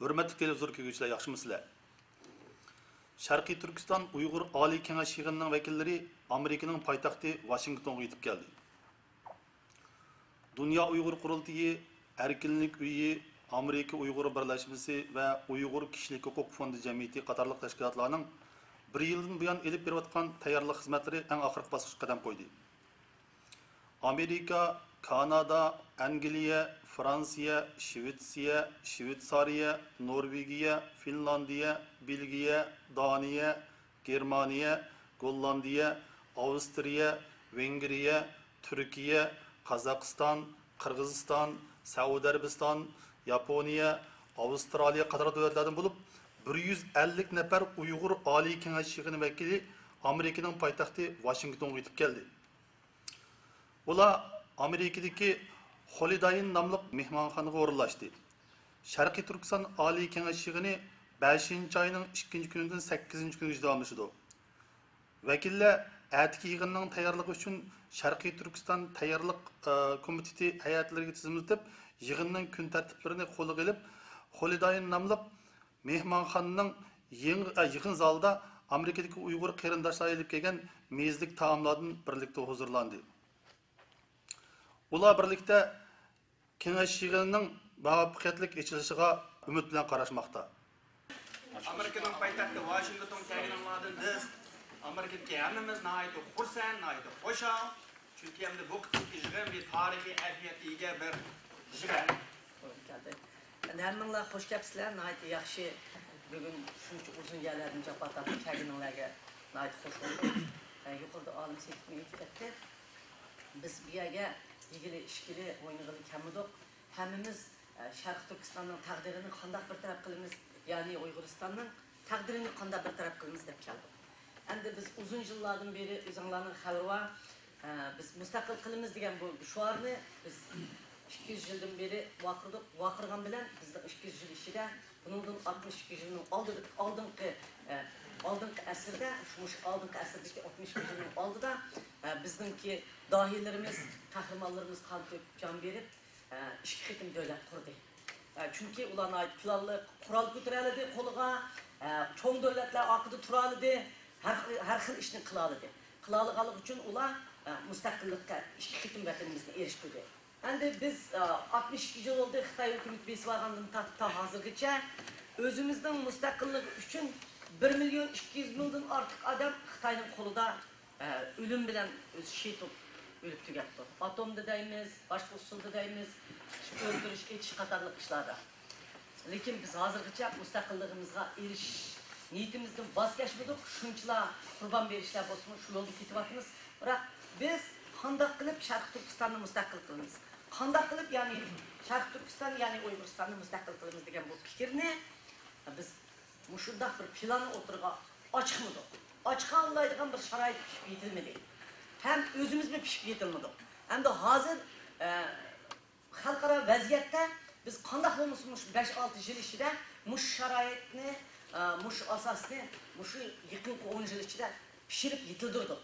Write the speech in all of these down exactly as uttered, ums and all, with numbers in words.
ھۆرمەتلىك تېلېۋىزور كۆرگۈچىلەر، ياخشىمۇسىلەر؟ شەرقىي تۈركىستان ئۇيغۇر ئالىي كېڭەش يىغىنىنىڭ ۋەكىللىرى ئامېرىكىنىڭ پايتەختى ۋاشىنگتونغا يېتىپ كەلدى. دۇنيا ئۇيغۇر قۇرۇلتىيى، ئەركىنلىك ئۆيى، ئامېرىكا ئۇيغۇر بىرلەشمىسى ۋە ئۇيغۇر كىشىلىك ھوقۇق فوندى جەمئىيىتى قاتارلىق تەشكىلاتلارنىڭ بىر يىلدىن بۇيان ئېلىپ بېرىۋاتقان تەييارلىق خىزمەتلىرى ئەڭ ئاخىرقى باسقۇچقا قەدەم قويدى. ئامېرىكا، كانادا، ئەنگلىيە، فرانسىيە، شىۋېتسىيە، شىۋېتسارىيە، نورۋېگىيە، فىنلاندىيە، بېلگىيە، دانىيە، گېرمانىيە، گوللاندىيە، ئاۋسترىيە، ۋېنگرىيە، تۈركىيە، قازاقىستان، قىرغىزىستان، سەئۇدى ئەرەبىستان، ياپونىيە، ئاۋسترالىيە قاتارلىق دۆلەتلەردىن بولۇپ، بىر يۈز ئەللىك نەپەر ئۇيغۇر ئالىي كېڭەش يىغىنى ۋەكىلى ئامېرىكىنىڭ پايتەختى ۋاشىنگتونغا يېتىپ كەلدى. ئۇلار ئامېرىكىدىكى خولىداين ناملىق مېھمانخانىغا ئورۇنلاشتى. شەرقىي تۈركىستان ئالىي كېڭەش يىغىنى بەشىنچى ئاينىڭ ئىككىنچى كۈنىدىن سەككىزىنچى كۈنىگىچە داۋاملىشىدۇ. ۋەكىللەر ئەتىكى يىغىننىڭ تەييارلىقى ئۈچۈن شەرقىي تۈركىستان تەييارلىق، ئە، كومىتېتى ھەيئەتلىرىگە تىزىملىتىپ، يىغىننىڭ كۈن تەرتىپلىرىنى قولىغا ئېلىپ، خولىداين ناملىق مېھمانخانىنىڭ يېڭى، ئە، يىغىن زالىدا ئامېرىكىدىكى ئۇيغۇر قېرىنداشلار ئېلىپ كەلگەن مېزىلىك تائاملاردىن بىرلىكتە ھۇزۇرلاندى. ئۇلار بىرلىكتە كېڭەش يىغىنىنىڭ مۇۋەپپەقىيەتلىك ئېچىلىشىغا ئۈمىد بىلەن قاراشماقتا. ئامېرىكىنىڭ پايتەختى ۋاشىنگتونغا كەلگىنىڭلاردىن بىز ئامېرىكىدىكى ھەممىمىز ناھايىتى خۇرسەن، ناھايىتى خۇشال. چۈنكى ئەمدى بۇ قېتىمقى يىغىن بىر تارىخىي ئەھمىيەتكە ئىگە بىر يىغىن. ئەمدى ھەممىڭلار خوش كەپسىلەر، ناھايىتى ياخشى. بۈگۈن شۇنچە ئۇزۇن يەرلەردىن جاپا تارتىپ كەلگىنىڭلارغا ناھايىتى خوش بولدۇم. ئە، يۇقىرىدا ئالىم سېيىتمۇ ئېيتىپ ئۆتتى. بىز بۇ يەرگە يېگىلى، ئىچكىلى، ئوينىغىلى كەلمىدۇق. ھەممىمىز، ئە، شەرقىي تۈركىستاننىڭ تەقدىرىنى قانداق بىر تەرەپ قىلىمىز، يەنى ئۇيغۇرىستاننىڭ تەقدىرىنى قانداق بىر تەرەپ قىلىمىز دەپ كەلدۇق. ئەمدى بىز ئۇزۇن يىللاردىن بېرى، ئۆزۈڭلارنىڭ خەۋىرى بار، ئە، بىز مۇستەقىل قىلىمىز دېگەن بۇ شوئارنى بىز ئىككى يۈز يىلدىن بېرى ۋارقىرىدۇق. ۋارقىرىغان بىلەن بىزنىڭ ئىككى يۈز يىل ئىچىدە بۇنىڭدىن ئاتمىش ئىككى يىلنىڭ ئالدىدا، ئالدىنقى، ئە، ئالدىنقى ئەسىردە، شۇ، مۇشۇ ئالدىنقى ئەسىردىكى ئاتمىش ئىككى يىلنىڭ ئالدىدا، ئە، بىزنىڭكى داھىيلىرىمىز، قەھرىمانلىرىمىز قان تۆكۈپ جان بېرىپ، ئىككى قېتىم دۆلەت قۇردى. چۈنكى ئۇلار ناھايىتى پىلانلىق، قورال كۆتۈرەلىدى قولىغا، چوڭ دۆلەتلەر ئارقىدا تۇرالىدى، ھەر خىل، ھەر خىل ئىشنى قىلالىدى. قىلالىغانلىقى ئۈچۈن ئۇلار مۇستەقىللىققا ئىككى قېتىم ۋەتىنىمىزنى ئېرىشتۈردى. ئەمدى بىز ئاتمىش ئىككى يىل بولدى خىتاي ھۆكۈمىتى بېسىۋالغاندىن تارتىپ تا ھازىرغىچە ئۆزىمىزنىڭ مۇستەقىللىقى ئۈچۈن بىر مىليون ئىككى يۈز مىڭدىن ئارتۇق ئادەم خىتاينىڭ قولىدا ئە، ئۆلۈم بىلەن ئۆزى شېھىت بولۇپ ئۆلۈپ تۈگەپتۇ. ئاتومدا دەيمىز، باشقا ئۇسۇلدا دەيمىز، ئۆلتۈرۈش، ئېتىش قاتارلىق ئىشلاردا. لېكىن بىز ھازىرغىچە مۇستەقىللىقىمىزغا ئېرىشىش نىيىتىمىزدىن ۋاز كەچمىدۇق. شۇنچىلا قۇربان بېرىشلەر بولسىمۇ، شۇ يولدا كېتىۋاتىمىز. بىراق بىز قانداق قىلىپ شەرقىي تۈركىستاننى مۇستەقىل قىلىمىز؟ قانداق قىلىپ، يەنى شەرقىي تۈركىستان، يەنى ئۇيغۇرىستاننى مۇستەقىل قىلىمىز دېگەن بۇ پىكىرنى بىز مۇشۇنداق بىر پىلاننى ئوتتۇرىغا ئاچىقمىدۇق. ئاچىقالايدىغان بىر شارائىت پىشىپ يېتىلمىدى. ھەم ئۆزىمىزمۇ پىشىپ يېتىلمىدۇق. ئەمدى ھازىر، ئە، خەلقئارا ۋەزىيەتتە بىز قانداق بولمىسۇن مۇشۇ بەش، ئالتە يىل ئىچىدە مۇشۇ شارائىتنى، ئە، مۇشۇ ئاساسنى مۇشۇ يېقىنقى ئون يىل ئىچىدە پىشىرىپ يېتىلدۈردۇق.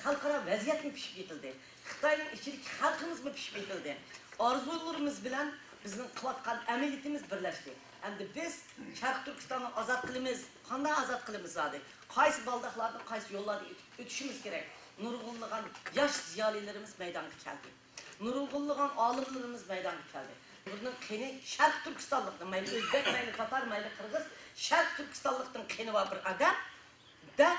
خەلقئارا ۋەزىيەتمۇ پىشىپ يېتىلدى. خىتاينىڭ ئىچىدىكى خەلقىمىزمۇ پىشىپ يېتىلدى. ئارزۇلىرىمىز بىلەن بىزنىڭ قىلىۋاتقان ئەمەلىيىتىمىز بىرلەشتى. ئەمدى بىز شەرقىي تۈركىستاننى ئازاد قىلىمىز. قانداق ئازاد قىلىمىز زادى؟ قايسى بالداقلاردا، قايسى يوللاردا ئۆتۈپ ئۆتۈشىمىز كېرەك؟ نۇرغۇنلىغان ياش زىيالىيلىرىمىز مەيدانغا كەلدى. نۇرغۇنلىغان ئالىملىرىمىز مەيدانغا كەلدى. بۇنىڭ قېنى شەرقىي تۈركىستانلىقنى، مەيلى ئۆزبەك، مەيلى تاتار، مەيلى قىرغىز، شەرقىي تۈركىستانلىقنىڭ قېنى بار بىر ئادەم دە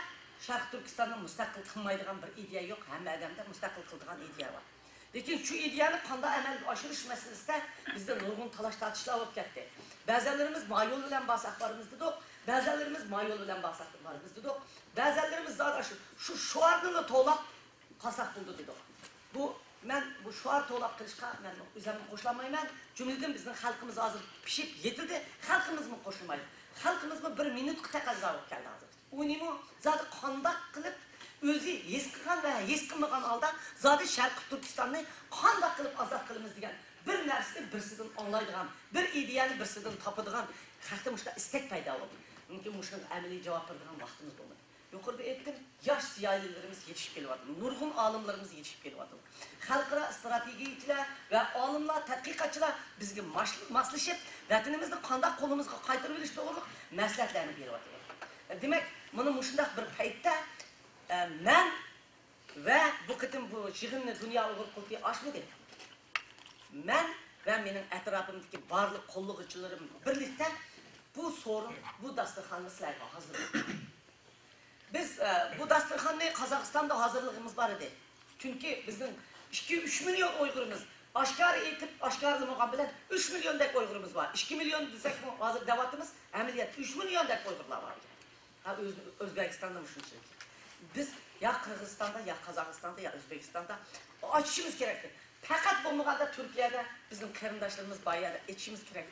شەرقىي تۈركىستاننى مۇستەقىل قىلمايدىغان بىر ئىدىيە يوق، ھەممە ئادەمدە مۇستەقىل قىلىدىغان ئىدىيە بار. لېكىن شۇ ئىدىيەنى قانداق ئەمەلگە ئاشۇرۇش مەسىلىسىدە بىزدە نۇرغۇن تالاش-تارتىشلار بولۇپ كەتتى. بەزەنلىرىمىز ما يول بىلەن بارساق بارىمىز دېدۇق، بەزەنلىرىمىز ما يول بىلەن بارساق بارىمىز دېدۇق، بەزەنلىرىمىز زادى شۇ، شۇ شوئارنىلا توۋلاپ قالساق بولىدۇ دېدۇق. بۇ، مەن بۇ شوئار توۋلاپ قېلىشقا مەن ئۆزۈممۇ قوشۇلالمايمەن. جۈملىدىن بىزنىڭ خەلقىمىز ھازىر پىشىپ يېتىلدى، خەلقىمىزمۇ قوشۇلمايدۇ. خەلقىمىزمۇ بىر مىنۇتقا تەقەززا بولۇپ كەلدى ھازىر. ئۇنىمۇ زادى قانداق قىلىپ ئۆزى ھېس قىلغان ۋە ھېس قىلمىغان ھالدا زادى شەرقىي تۈركىستاننى قانداق قىلىپ ئازاد قىلىمىز دېگەن بىر نەرسىنى بىرسىدىن ئاڭلايدىغان، بىر ئىدىيەنى بىرسىدىن تاپىدىغان خەقتە مۇشۇنداق ئىستەك پەيدا بولدى. لېكىن مۇشۇنىڭغا ئەمەلىي جاۋاب بېرىدىغان ۋاقتىمىز بولمىدى. يۇقىرىدا ئېيتتىم، ياش زىيالىيلىرىمىز يېتىشىپ كېلىۋاتىدۇ، نۇرغۇن ئالىملىرىمىز يېتىشىپ كېلىۋاتىدۇ. خەلقئارا ئىستراتېگىيىچىلەر ۋە ئالىملار، تەتقىقاتچىلار بىزگە ماش-، ماسلىشىپ، ۋەتىنىمىزنى قانداق قولىمىزغا قايتۇرۇۋېلىش توغرۇلۇق مەسلىھەتلەرنى بېرىۋاتىدۇ. دېمەك، مانا مۇشۇنداق بىر پەيتتە، ئە، مەن ۋە بۇ قېتىم بۇ يىغىننى دۇنيا ئۇيغۇر قۇرۇلتىيى ئاچمىدى. مەن ۋە مېنىڭ ئەتراپىمدىكى بارلىق قوللىغۇچىلىرىم بىرلىكتە بۇ سورۇن، بۇ داستىخاننى سىلەرگە ھازىرلىدۇق. بىز، ئە، بۇ داستىخاننى قازاقىستاندا ھازىرلىغىنىمىز بار ئىدى. چۈنكى بىزنىڭ ئىككى، ئۈچ مىليون ئۇيغۇرىمىز، ئاشكارا ئېيتىپ، ئاشكارىلىمىغان بىلەن ئۈچ مىليوندەك ئۇيغۇرىمىز بار. ئىككى مىليون دېسەكمۇ ھازىر دەۋاتىمىز، ئەمەلىيەتتە ئۈچ مىليوندەك ئۇيغۇرلار بار. ھە، ئۆز-، ئۆزبېكىستاندا مۇشۇنچىلىك. بىز يا قىرغىزىستاندا، يا قازاقىستاندا، يا ئۆزبېكىستاندا ئاچىشىمىز كېرەك. پەقەت بولمىغاندا تۈركىيەدە بىزنىڭ قېرىنداشلىرىمىز بار يەردە ئېچىشىمىز كېرەك.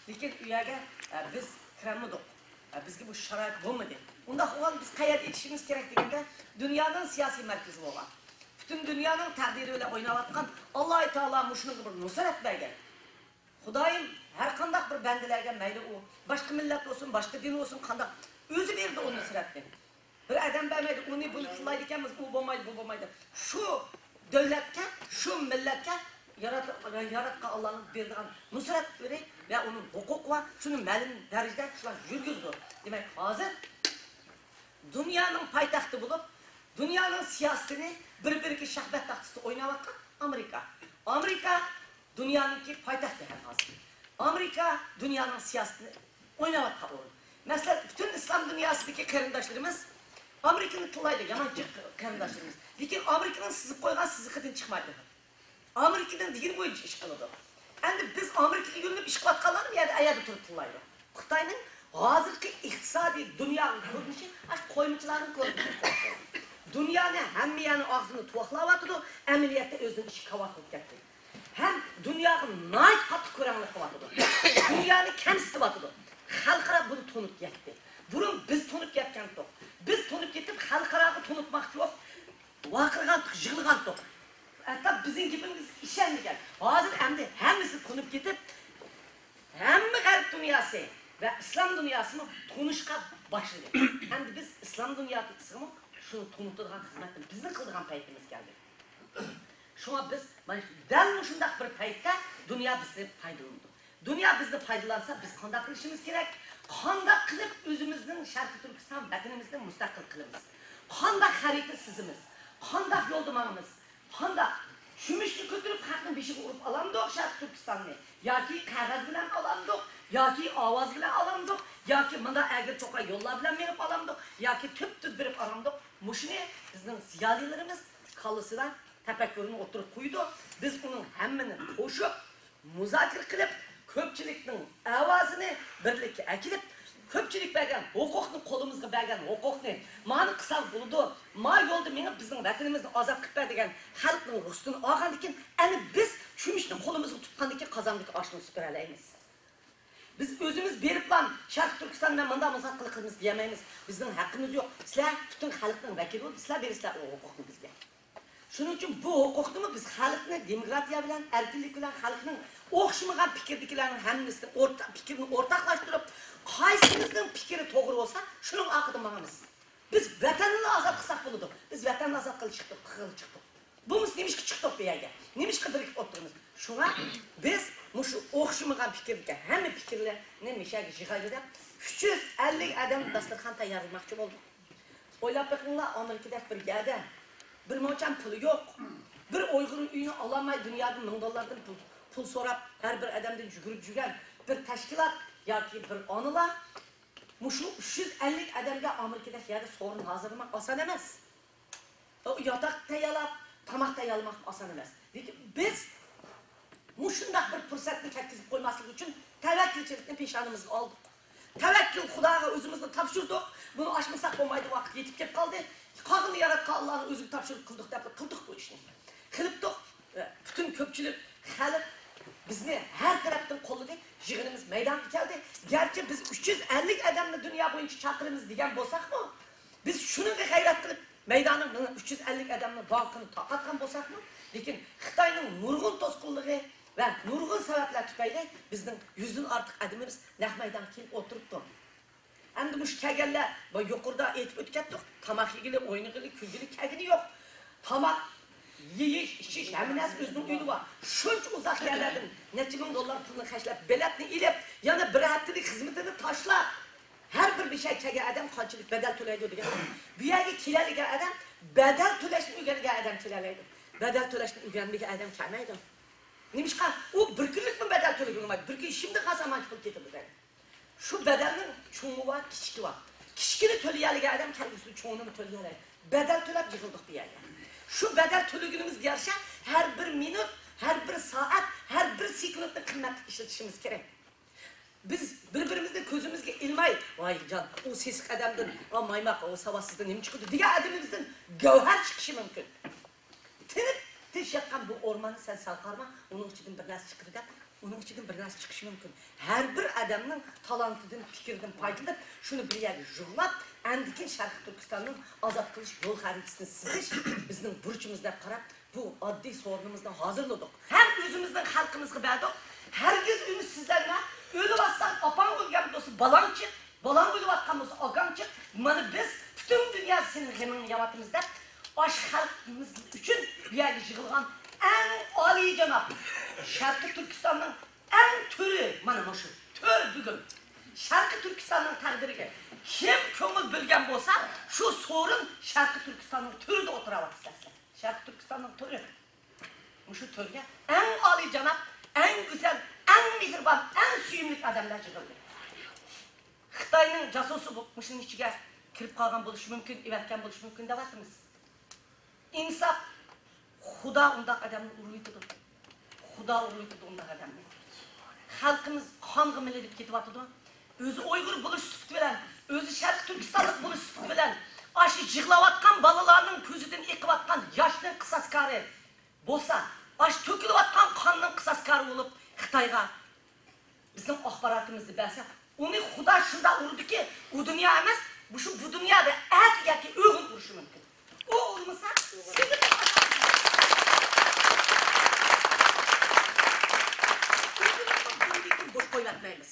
لېكىن ئۇ يەرگە، ئە، بىز كىرەلمىدۇق. ئە، بىزگە بۇ شارائىت بولمىدى. ئۇنداق بولغاندا بىز قەيەردە ئېچىشىمىز كېرەك دېگەندە، دۇنيانىڭ سىياسىي مەركىزى بولغان، پۈتۈن دۇنيانىڭ تەقدىرى بىلەن ئويناۋاتقان ئاللاھۇ تائالا مۇشۇنىڭغا بىر نۇسرەت بەرگەن. خۇدايىم ھەر قانداق بىر بەندىلەرگە، مەيلى ئۇ باشقا مىللەت بولسۇن، باشقا دىن بولسۇن، قانداق ئۆزى بېرىدۇ ئۇ نۇسرەتنى. بىر ئادەم بەرمەيدۇ، ئۇنى بۇنى تىللايدىكەنمىز، ئۇ بولمايدۇ، بۇ بولمايدۇ. شۇ دۆلەتكە، شۇ مىللەتكە يارات-، ياراتقان ئاللانىڭ بېرىدىغان نۇسرەتلىرى ۋە ئۇنىڭ ھوقۇقى بار، شۇنى مەلۇم دەرىجىدە شۇلار يۈرگۈزىدۇ. دېمەك، ھازىر دۇنيانىڭ پايتەختى بولۇپ، دۇنيانىڭ سىياسىتىنى بىر-بىرىگە شاھمات تاختىسىدا ئويناۋاتقان ئامېرىكا. ئامېرىكا دۇنيانىڭكى پايتەختى ھەم ھازىر. ئامېرىكا دۇنيانىڭ سىياسىتىنى ئويناۋاتقان ئورۇن. مەسىلەن، پۈتۈن ئىسلام دۇنياسىدىكى قېرىنداشلىرىمىز ئامېرىكىنى تىللايدۇ، يامان جىق قېرىنداشلىرىمىز. لېكىن ئامېرىكىنىڭ سىزىپ قويغان سىزىقىدىن چىقمايدۇ. ئامېرىكىنىڭ دېگىنى بويىچە ئىش قىلىدۇ. ئەمدى بىز ئامېرىكىغا يۆلىنىپ ئىش قىلىۋاتقانلارمۇ يەنە ئەيەردە تۇرۇپ تىللايدۇ. خىتاينىڭ ھازىرقى ئىقتىسادىي دۇنياغا كۆرۈنۈشى ئاشۇ قويمىچىلارنىڭ كۆرۈنۈشى. دۇنيانى ھەممە يەرنى ئاغزىنى تۇۋاقلاۋاتىدۇ، ئەمەلىيەتتە ئۆزىنىڭ ئىچى كاۋاك بولۇپ كەتتى. ھەم دۇنياغا ناھايىتى قاتتىق كۆرەڭلىك قىلىۋاتىدۇ. دۇنيانى كەمسىتىۋاتىدۇ. خەلقئارا بۇنى تونۇپ يەتتى. بۇرۇن بىز تونۇپ يەتكەنتۇق. بىز تونۇپ يېتىپ خەلقئاراغا تونۇتماقچى بولۇپ، ۋارقىرىغانتۇق، يىغلىغانتۇق. ھەتتا بىزنىڭ گېپىمىزگە ئىشەنمىگەن. ھازىر ئەمدى ھەممىسى تونۇپ كېتىپ، ھەممە غەرب دۇنياسى ۋە ئىسلام دۇنياسىمۇ تونۇشقا باشلىدى. ئەمدى بىز ئىسلام دۇنياسىغىمۇ شۇنى تونۇتىدىغان خىزمەتنى بىزنىڭ قىلىدىغان پەيتىمىز كەلدى. شۇڭا بىز مانا دەل مۇشۇنداق بىر پەيتتە دۇنيا بىزنى پايدىلىنىدۇ. دۇنيا بىزنى پايدىلانسا، بىز قانداق قىلىشىمىز كېرەك؟ قانداق قىلىپ ئۆزىمىزنىڭ شەرقىي تۈركىستان ۋەتىنىمىزنى مۇستەقىل قىلىمىز؟ قانداق خەرىتە سىزىمىز؟ قانداق يولدا ماڭىمىز؟ قانداق؟ چۆمۈچنى كۆتۈرۈپ خەقنىڭ بېشىغا ئۇرۇپ ئالامدۇق شەرقىي تۈركىستاننى؟ ياكى قەغەز بىلەن ئالامدۇق؟ ياكى ئاۋاز بىلەن ئالامدۇق؟ ياكى مۇنداق ئەگرى چوقا يوللار بىلەن مېڭىپ ئالامدۇق؟ ياكى تۈپتۈز بېرىپ ئالامدۇق؟ مۇشۇنى بىزنىڭ زىيالىيلىرىمىز كاللىسىدا تەپەككۇرىنى ئوتتۇرىغا قويىدۇ. بىز ئۇنىڭ ھەممىنى قوشۇپ، مۇزاكىرە قىلىپ، كۆپچىلىكنىڭ ئاۋازىنى بىرلىككە ئەكېلىپ، كۆپچىلىك بەرگەن ھوقۇقنى، قولىمىزغا بەرگەن ھوقۇقنى، مانا قىلساڭ بولىدۇ، ما يولدا مېڭىپ بىزنىڭ ۋەتىنىمىزنى ئازاد قىلىپ بەر دېگەن خەلقنىڭ رۇخسىتىنى ئالغاندىن كېيىن، ئەنە بىز چۆمۈچنى قولىمىزغا تۇتقاندىن كېيىن قازاندىكى ئاشنى سۈپۈرەلەيمىز. بىز ئۆزىمىز بېرىپلا شەرقىي تۈركىستان بىلەن مۇنداق مۇزاكىرە قىلىمىز دېيەلمەيمىز. بىزنىڭ ھەققىمىز يوق. سىلەر پۈتۈن خەلقنىڭ ۋەكىلى بولۇپ، سىلەر بېرىسىلەر ئۇ ھوقۇقنى بىزگە. شۇنىڭ ئۈچۈن بۇ ھوقۇقنىمۇ بىز خەلقنى دېموكراتىيە بىلەن، ئەركىنلىك بىلەن خەلقنىڭ ئوخشىمىغان پىكىردىكىلەرنىڭ ھەممىسىنى ئورتاق، پىكىرنى ئورتاقلاشتۇرۇپ، قايسىمىزنىڭ پىكرى توغرا بولسا، شۇنىڭ ئارقىدا ماڭىمىز. بىز ۋەتەننى ئازاد قىلساق بولىدۇ. بىز ۋەتەننى ئازاد قىلىش چىقتۇق، قىلغىلى چىقتۇق. بولمىسا نېمىشقا چىقتۇق بۇ يەرگە؟ نېمىشقا بىرىكىپ ئولتۇرىمىز؟ شۇڭا بىز مۇشۇ ئوخشىمىغان پىكىردىكى ھەممە پىكىرلەرنى مۇشۇ يەرگە يىغايلى دەپ، ئۈچ يۈز ئەللىك ئادەم داستىخان تەييارلىماقچى بولدۇق. ئويلاپ بېقىڭلار، ئامېرىكىدەك بىر يەردە بىر موچەن پۇلى يوق، بىر ئۇيغۇر ئۆيىنى ئالالماي دۇنيادىن مىڭ دوللاردىن پۇل، پۇل سوراپ، ھەر بىر ئادەمدىن يۈگۈرۈپ يۈرگەن بىر تەشكىلات ياكى بىر ئانىلار مۇشۇ ئۈچ يۈز ئەللىك ئادەمگە ئامېرىكىدەك يەردە سورۇن ھازىرلىماق ئاسان ئەمەس. ئۇ ياتاق تەييارلاپ، تاماق تەييارلىماق ئاسان ئەمەس. لېكىن بىز مۇشۇنداق بىر پۇرسەتنى كەتكۈزۈپ قويماسلىق ئۈچۈن تەۋەككۈلچىلىكنى پېشانىمىزغا ئالدۇق. تەۋەككۈل خۇداغا ئۆزىمىزنى تاپشۇردۇق. بۇنى ئاچمىساق بولمايدۇ، ۋاقىت يېتىپ كېلىپ قالدى. قالغىنىنى ياراتقان ئاللانىڭ ئۆزىگە تاپشۇرۇپ قىلدۇق دەپ قىلدۇق بۇ ئىشنى. قىلىپتۇق. پۈتۈن كۆپچىلىك خەلق بىزنى ھەر تەرەپتىن قوللىدى. يىغىنىمىز مەيدانغا كەلدى. گەرچە بىز ئۈچ يۈز ئەللىك ئادەمنى دۇنيا بويىچە چاقىرىمىز دېگەن بولساقمۇ، بىز شۇنىڭغا غەيرەت قىلىپ، مەيداننىڭ مانا ئۈچ يۈز ئەللىك ئادەمنىڭ بانكىنى تارقاتقان بولساقمۇ، لېكىن خىتاينىڭ نۇرغۇن توسقۇنلىرى ۋە نۇرغۇن سەۋەبلەر تۈپەيلى بىزنىڭ يۈزدىن ئارتۇق ئادىمىمىز نەق مەيدانغا كېلىپ ئولتۇرۇپتۇ. ئەمدى مۇشۇ كەلگەنلەر، بۇ يۇقىرىدا ئېيتىپ ئۆتۈپ كەتتۇق، تاماق يېگىلى، ئوينىغىلى، كۈلگىلى كەلگىنى يوق. تاماق يېيىش، ئىچىش، ھەممە نەرسە ئۆزىنىڭ ئۆيىدە بار. شۇنچە ئۇزاق يەرلەردىن، نەچچە مىڭ دوللار پۇلنى خەجلەپ، بېلەتنى ئېلىپ، يەنە بىر ھەپتىلىك خىزمىتىنى تاشلاپ، ھەر بىر مۇشۇ يەرگە كەلگەن ئادەم قانچىلىك بەدەل تۆلەيدۇ دېگەن. بۇ يەرگە كېلەلىگەن ئادەم بەدەل تۆلەشنى ئۆگەنگەن ئادەم كېلەلەيدۇ. بەدەل تۆلەشنى ئۆگەنمىگەن ئادەم كەلمەيدۇ. نېمىشقا؟ ئۇ بىر كۈنلۈكمۇ بەدەل تۆلىگىلى بولمايدۇ. بىر كۈن ئىشىمدىن قالسا مانچە پۇل كېتىدۇ دەيدۇ. شۇ بەدەلنىڭ چوڭى بار، كىچىكى بار. كىچىكىنى تۆلىيەلىگەن ئادەم كەلگۈسىدە چوڭىنىمۇ تۆلىيەلەيدۇ. بەدەل تۆلەپ يىغىلدۇق بۇ يەرگە. شۇ بەدەل تۆلىگىنىمىزگە يارىشا ھەر بىر مىنۇت، ھەر بىر سائەت، ھەر بىر سېكۇنتنى قىممەتلىك ئىشلىتىشىمىز كېرەك. بىز بىر-بىرىمىزنى كۆزىمىزگە ئىلماي، ۋاي جان، ئۇ سېسىق ئادەمدىن، ئا مايماق، ئۇ ساۋاتسىزدىن نېمە چىقىدۇ دېگەن ئادىمىمىزدىن گەۋھەر چىقىشى مۇمكىن. تىنىپ تىنچ ياتقان بۇ ئورماننى سەن سەل قارىما، ئۇنىڭ ئىچىدىن بىر نەرسە چىقىدۇ دەپ، ئۇنىڭ ئىچىدىن بىر نەرسە چىقىشى مۇمكىن. ھەر بىر ئادەمنىڭ تالانتىدىن، پىكرىدىن پايدىلىنىپ، شۇنى بىر يەرگە يىغلاپ، ئاندىن كېيىن شەرقىي تۈركىستاننىڭ ئازاد قىلىش يول خەرىتىسىنى سىزىش بىزنىڭ بۇرچىمىز دەپ قاراپ، بۇ ئاددىي سورۇنىمىزنى ھازىرلىدۇق. ھەم ئۆزىمىزنىڭ خەلقىمىزغا بەردۇق. ھەرگىز ئۈمىدسىزلەنمە. ئۆلۈۋاتساڭ ئاپاڭ ئۆلگەن بولسا بالاڭ چىق، بالاڭ ئۆلۈۋاتقان بولسا ئاكاڭ چىق. مانا بىز پۈتۈن دۇنيا سېنىڭ غېمىڭنى يەۋاتىمىز دەپ، ئاشۇ خەلقىمىز ئۈچۈن بۇ يەرگە يىغىلغان ئەڭ ئالىيجاناب شەرقىي تۈركىستاننىڭ ئەڭ تۆرى، مانا مۇشۇ تۆر بۈگۈن شەرقىي تۈركىستاننىڭ تەقدىرىگە كىم كۆڭۈل بۆلگەن بولسا، شۇ سورۇن شەرقىي تۈركىستاننىڭ تۆرىدە ئولتۇراۋاتىسىز. شەرقىي تۈركىستاننىڭ تۆرى. مۇشۇ تۆرگە ئەڭ ئالىيجاناب، ئەڭ گۈزەل، ئەڭ مېھرىبان، ئەڭ سۆيۈملۈك ئادەملەر يىغىلدى. خىتاينىڭ جاسۇسى بولۇپ مۇشۇنىڭ ئىچىگە كىرىپ قالغان بولۇشى مۇمكىن، ئېۋەتكەن بولۇشى مۇمكىن دەۋاتىمىز. ئىنساپ، خۇدا ئۇنداق ئادەمنى ئۇرۇۋېتىدۇ. خۇدا ئۇرۇۋېتىدۇ ئۇنداق ئادەمنى. خەلقىمىز قانغا مىلىنىپ كېتىۋاتىدۇ. ئۆزى ئۇيغۇر بولۇش سۈپىتى بىلەن، ئۆزى شەرقىي تۈركىستانلىق بولۇش سۈپىتى بىلەن، ئاشۇ يىغلاۋاتقان بالىلارنىڭ كۆزىدىن ئېقىۋاتقان ياشنىڭ قىساسكارى بولسا، ئاشۇ تۆكۈلۈۋاتقان قاننىڭ قىساسكارى بولۇپ، خىتايغا بىزنىڭ ئاخباراتىمىزنى بەرسە، ئۇنى خۇدا شۇنداق ئۇرىدۇكى، ئۇ دۇنيا ئەمەس، مۇشۇ بۇ دۇنيادا ئەتە ياكى ئۆگۈن ئۇرۇشى مۇمكىن. ئۇ ئۇرمىسا، سىزنى بۇندىن كېيىن بوش قويۇۋەتمەيمىز.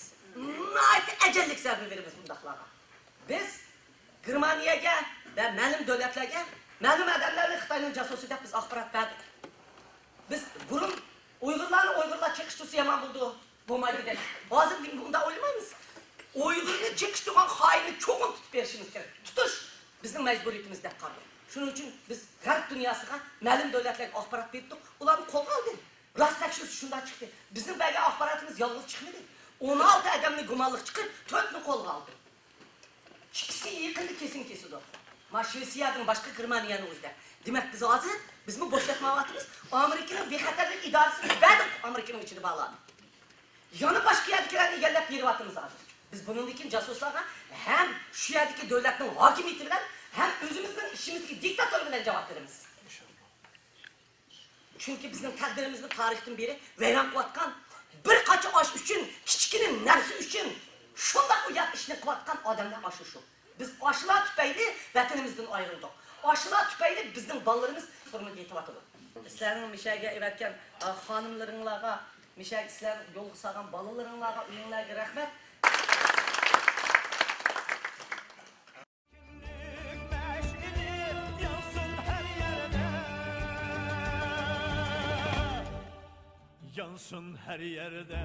ناھايىتى ئەجەللىك زەربە بېرىمىز بۇنداقلارغا. بىز گېرمانىيەگە ۋە مەلۇم دۆلەتلەرگە مەلۇم ئادەملەرنى خىتاينىڭ جاسۇسى دەپ بىز ئاخبارات بەردۇق. بىز بۇرۇن ئۇيغۇرلارنى ئۇيغۇرلار چېقىشتۇرسا يامان بولىدۇ، بولمايدۇ دەپ. ھازىر بۇنداق ئويلىمايمىز. ئۇيغۇرنى چېقىشتۇرغان خائىننى چوقۇم تۇتۇپ بېرىشىمىز كېرەك. تۇتۇش بىزنىڭ مەجبۇرىيىتىمىز دەپ قارىدۇق. شۇنىڭ ئۈچۈن بىز غەرب دۇنياسىغا مەلۇم دۆلەتلەرگە ئاخبارات بېرىپتۇق. ئۇلارنى قولغا ئالدى. راست تەكشۈرسە شۇنداق چىقتى. بىزنىڭ بەرگەن ئاخباراتىمىز يالغۇز چىقمىدى. ئون ئالتە ئادەمنى گۇمانلىق چىقىرىپ، تۆتنى قولغا ئالدى. ئىككىسى يېقىندا كېسىنى كېسىدۇ. ما شىۋېتسىيەدىن باشقا گېرمانىيەنىڭ ئۆزىدە. دېمەك، بىز ھازىر، بىزمۇ بوش ياتمايۋاتىمىز. ئامېرىكىنىڭ بىخەتەرلىك ئىدارىسىنى بەردۇق ئامېرىكىنىڭ ئىچىدە بارلارنى. يەنە باشقا يەردىكىلەرنى ئىگىلەپ بېرىۋاتىمىز ھازىر. بىز بۇنىڭدىن كېيىن جاسۇسلارغا ھەم شۇ يەردىكى دۆلەتنىڭ ھاكىمىيىتى بىلەن، ھەم ئۆزىمىزنىڭ ئىچىمىزدىكى دىكتاتور بىلەن جاۋاب بېرىمىز. چۈنكى بىزنىڭ تەقدىرىمىزنى تارىختىن بېرى ۋەيران قىلىۋاتقان، بىر قاچا ئاش ئۈچۈن، كىچىككىنە نەرسە ئۈچۈن شۇنداق ئۇيات ئىشنى قىلىۋاتقان ئادەملەر ئاشۇ شۇ. بىز ئاشۇلار تۈپەيلى ۋەتىنىمىزدىن ئايرىلدۇق. ئاشۇلار تۈپەيلى بىزنىڭ بالىلىرىمىز تۈرمىگە يېتىۋاتىدۇ. سىلەرنىڭ مىشەگە ئەۋەتكەن، ئا، خانىملىرىڭلارغا، مىشەگە سىلەر يولغا سالغان بالىلىرىڭلارغا، ئۆيۈڭلارغا رەھمەت. كۈنلۈك مەشئىلى يانسۇن ھەر يەردە. يانسۇن ھەر يەردە.